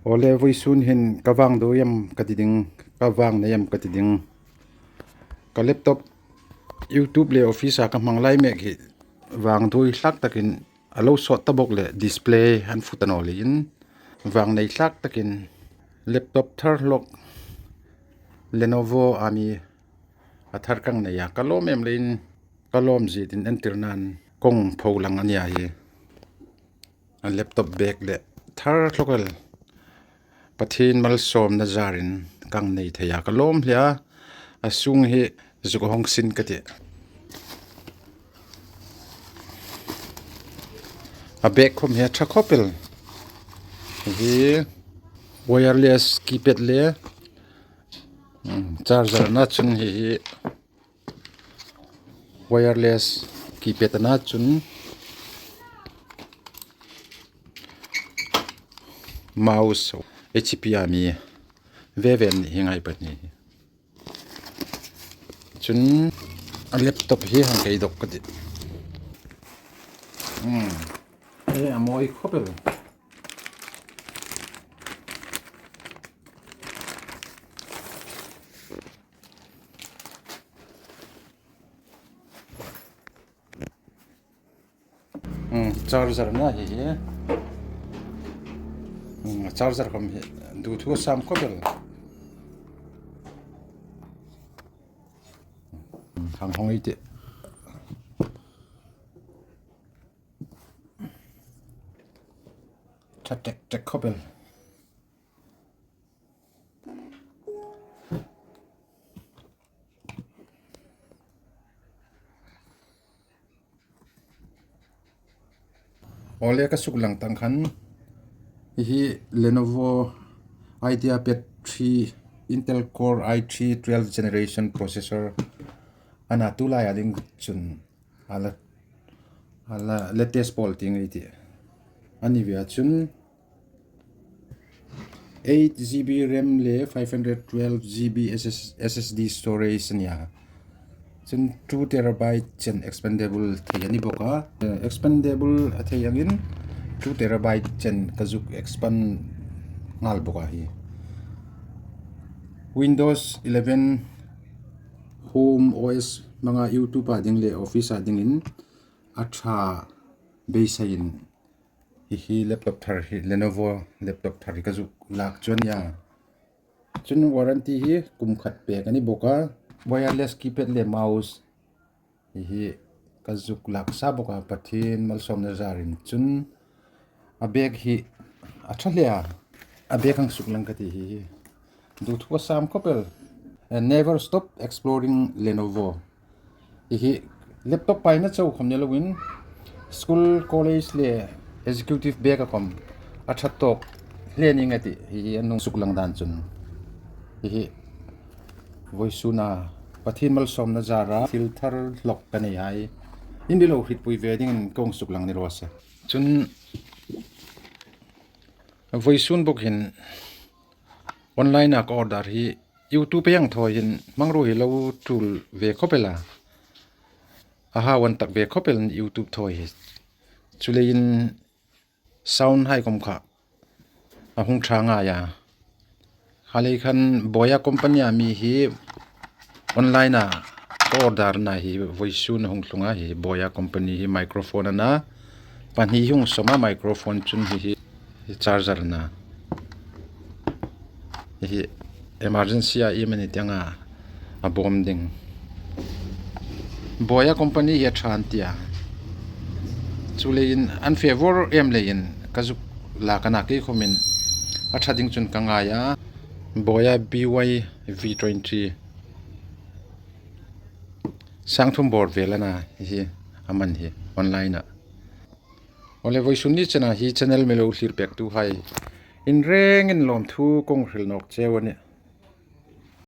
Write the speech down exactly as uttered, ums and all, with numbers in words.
Awle, voisun hin ka vangduoi am ka ti ding, ka vangnei am ka ti ding. Ka laptop YouTube le office-a ka hmang lai mek hi vangduoi hlak takin a lo sawt ta bawk le display an fut a naw leiin vangnei hlak takin laptop thar hlawk Lenovo a mi a thar ka nei a, ka lawm em leiin ka lawm zietin entirnan kong pho lang a nia hi. A laptop bag le thar hlawk el Pathien malsawmna zarin ka nei thei a, ka lawm hle a. A sung hi zuk hawng sin ka tih. A bag khawm hi a ṭha khawp el. Hi wireless keypad le, mm, charger-na chun hi hi wireless keypad-na chun mouse H P a mi ve ve ni hi ngai pahni. Chun a laptop hi hang kei dawk ka tih. Hmm. E, a mawi khawp el. Hmm, charger-na hi hi. Hmm, charger khawm hi duthuk sam khawp el. Hmm, hang hawng ei tih. Ṭha tek tek khawp el. Awle, ka suklang tang khan hi hi Lenovo IdeaPad three Intel Core i three twelfth generation processor a na, tu laia ding chun a la, a la latest pawl ti ngai tih. A ni ve a chun eight GB RAM le five hundred twelve GB SS, SSD storage a nia. Chun two terabyte chen expandable thei a ni bawk a. Eh, expandable a thei angin two terabyte chen ka zuk expand nghal bawk a hi. Windows eleven Home OS hmanga YouTube-a ding le office-a dingin a ṭha beiseiin hi hi laptop thar hi, Lenovo laptop thar hi ka zuk lak chu a nia. Chun warranty hi kum khat pek a ni bawk a. Wireless keypad le mouse hi hi ka zuk lak sa bawk a, Pathien malsawmna zarin. Chun a bag hi a ṭha hle a, a bag hang suklang ka tih hi hi. Duthuk a sam khawp el. Eh, never stop exploring Lenovo. Hi hi laptop paina chau khawm ni loin school, college le executive bag-a khawm a ṭha tawk hle ning a tih hi hi a nung suklang dan chun. Hi hi voisuna Pathien malsawmna zara thil thar hlawk ka nei hai in lo hrietpui ve dingin kong suklang ni raw se. Chun voisun bawk hin online-a ka order hi YouTube-a hang thaw hin hmangruo hi lo tul ve khawp el a. A hau an tak ve khawp el YouTube thaw hi. Chuleiin sound hai khawm kha a hung ṭha ngai a. Kha lei khan Boya company-a mi hi online-a ka order-na hi voisun a hung tlung a, hi Boya company hi microphone a na. Pahni hung sawm a, microphone chun hi hi, hi charger a na. Hi hi emergency-a iem a ni tienga a bawm ding. Boya company hi a ṭha an tia. Chuleiin an favour em leiin ka zuk lak a na, kei khawmin a ṭha ding chun ka ngai a. Boya B Y V twenty. Sang thum bawr vel a na hi hi a man hi online-a. Awle, voisun ni chena hi channel mi lo thlir pektuhai in rengin lawmthu kong hril nawk cheu a nih.